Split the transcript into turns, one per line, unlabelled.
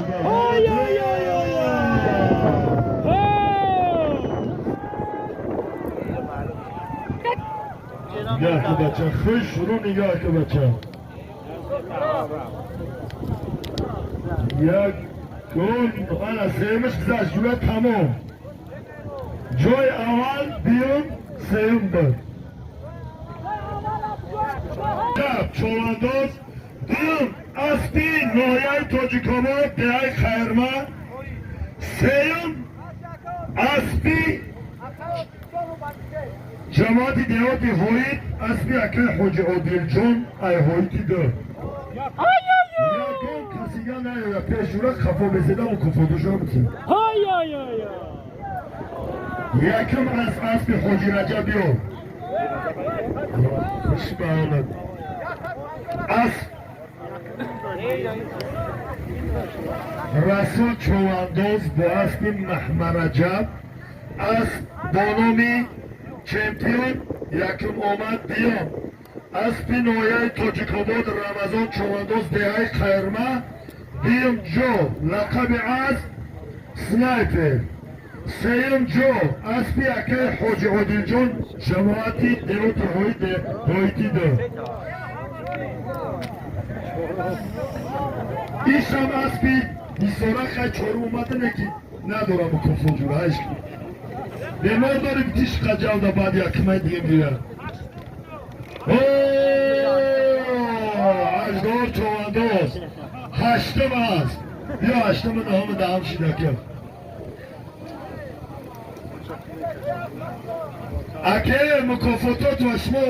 Ой ой ой ой ой.
Нигоҳ ку, бача, хуш рӯ, нигоҳ ку, бача. Як гол, ана сеюмаш гузашт, ҷура, тамом. Ҷои аввал, дуюм, сеюм буд. Човандоз, дуюм аспи ноҳияи Тоҷикобод, деҳаи Хайрма, сеюм аспи ҷамоати деҳоти Ҳоид, аспи акаи Ҳоҷи Одилҷон ай Ҳоити ду. Ягон касига наёя пешҷура, хафо безеда, мукофотушам.
Ой ой ой ой.
Якум аз аспи Ҳоҷи Раҷаб биё. Хуш ба омад. Асп Расул Човандоз бо аспи Маҳмараҷаб, асп бо номи Чемпион якум омад. Диём аспи ноҳияи Тоҷикобод, Рамазон Човандоз, деҳаи Хайрма, дуюм ҷо, лақаби асп Снайпер. Сеюм ҷо аспи акаи Ҳоҷи Одилҷон, ҷамоати деҳоти Ҳоити ду. Ишам аспи Ҳисора, хай, чорум омадане, ки надорам мукофот, ҷура, ҳайш бемор дорим, тиш қаҷалда, баъд якмай дига меояд. Аждор Човандоз, ҳаштум аст. Биё, ҳаштуму наҳуму даҳум шидака. Аке, мукофотот ва шумо.